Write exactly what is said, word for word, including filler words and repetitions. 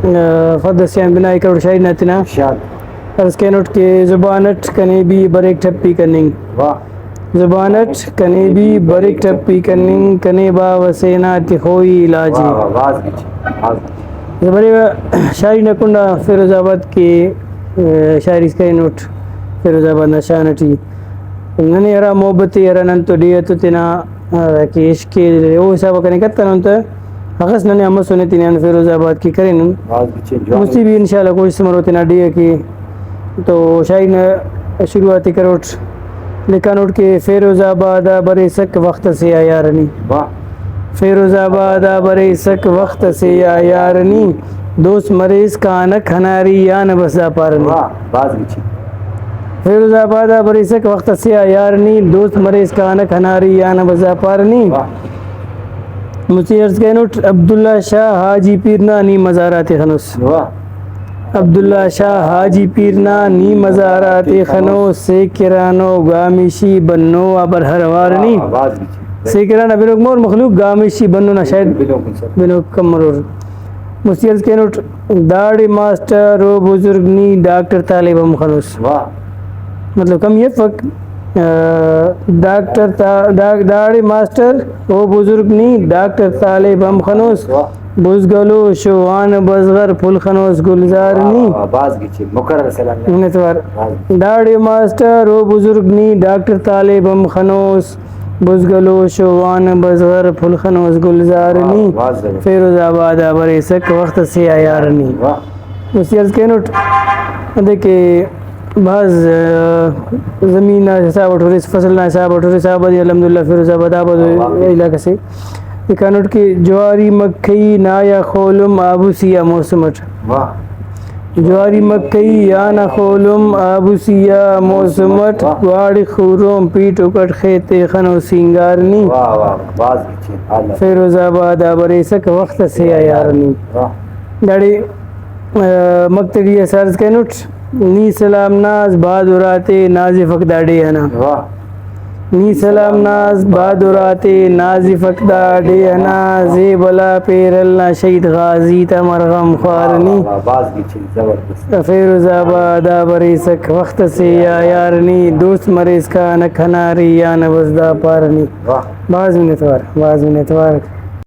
آ، فرد اسے آن بنائی کروٹ شاعری نا تینا۔ ارشاد۔ عرض کینٹ کہ زبان اٹ کنے بھی بریک ٹھپی کننگ۔ واہ۔ زبان اٹ کنے بھی بریک ٹھپی کننگ، کنے باوہ سے نا تخوئی علاج ءِ۔ واہ، واہ، بھاز گچین، بھاز گچین۔ زبرے شاعری نا کنڈا فیروز آباد کہ، آ، شاعری اس کرینٹ، فیروز آباد نا شان اٹی۔ ننے ہرا محبت ءِ، ہرا نن تو ڈیہہ تو تینا، ہرا کہ عشق ءِ، او حساب ءَ کنے کتنن تہ، اخس ننے ہمسنے تینے آن فیروز آباد کہ کرینن۔ بھاز گچین جوان۔ مستی بھی انشاءاللہ کوشست مرو تینا ڈیہہ کہ۔ تو شاعری نا شروعات ءِ کروٹ، لکھانوٹ کہ فیروز آباد آ بریسک وخت اسے آ یار نی۔ واہ۔ فیروز آباد آ بریسک وخت اسے آ یار نی، دوست مریس کانک ہناری آن بس دا پار نی۔ واہ، بھاز گچین۔ فیروز آباد آ بریسک وخت اسے آ یار نی، دوست مریس کانک ہناری آن بس دا پار نی۔ واہ۔ مستی عرض کرینٹ، عبداللہ شاہ حاجی پیر نا نی مزار آتے خنوس۔ واہ۔ عبداللہ شاہ حاجی پیر نا نی مزار آتے خنوس، سیکرانو گامیشی بنو آ برہر وار نی۔ واہ، بھاز گچین۔ سیکران نا بنوک مور مخلوق گامیشی بنو نا شاید بنوک انسان۔ بنوک کم مرور۔ مستی عرض کینٹ، داڑے ماسٹر و بزرگ نی ڈاکٹر طالب ہم خنوس۔ واہ۔ مطلب کم افک، آ، ڈاکٹر تا-، ڈا-، داڑے ماسٹر و بزرگ نی ڈاکٹر طالب ہم خنوس۔ واہ۔ بزگلو شوان بزغر پھل خنوس گلزار واہ، نی۔ واہ، واہ، بھاز گچین، مکرر سلام۔ منت وار۔ بھاز۔ داڑے ماسٹر و بزرگ نی ڈاکٹر طالب ہم خنوس۔ بزگلو شوان بزغر پھل خنوس گلزار واہ، نی۔ واہ، زبر۔ فیروز آباد آ بریسک وخت اسے آ یار نی۔ واہ۔ مستی عرض کینٹ، انتئے کہ بھاز، آ، زمین نا حساب اٹ ہُرس، فصل نا حساب اٹ ہُرس، آبادی الحمدللہ فیروز آباد آباد واہ، واہ۔ علاقہ سے۔ لکھانٹ کہ جواری مکئی نایا خولم آبوسی آ موسم اٹ۔ واہ۔ جواری مکئی آن خولم آبوسی آ موسم اٹ، واہ۔ گواڑخ خورم پیٹوک اٹ خیتے خنو سینگار نی۔ واہ، واہ، بھاز گچین، اعلیٰ۔ فیروز آباد آ بریسک وخت اسے آ یار نی۔ واہ۔ داڑے، آ، مکتبی اسہ عرض کرینٹ، نی سلام ناز بہادر آتے نازفک دا ڈیہہ ئنا۔ واہ۔ نی سلام ناز بہادر آتے نازفک دا ڈیہہ ئنا، زیبل آ پیرل نا شہید غازی تا مرغم خوار نی۔ واہ، واہ، بھاز گچین، زبردست۔ فیروز آباد آ بریسک وخت اسے آ یار نی، دوست مریس کانک ہناری آن بس دا پار نی۔ واہ۔ بھاز منت وار، بھاز منت وار۔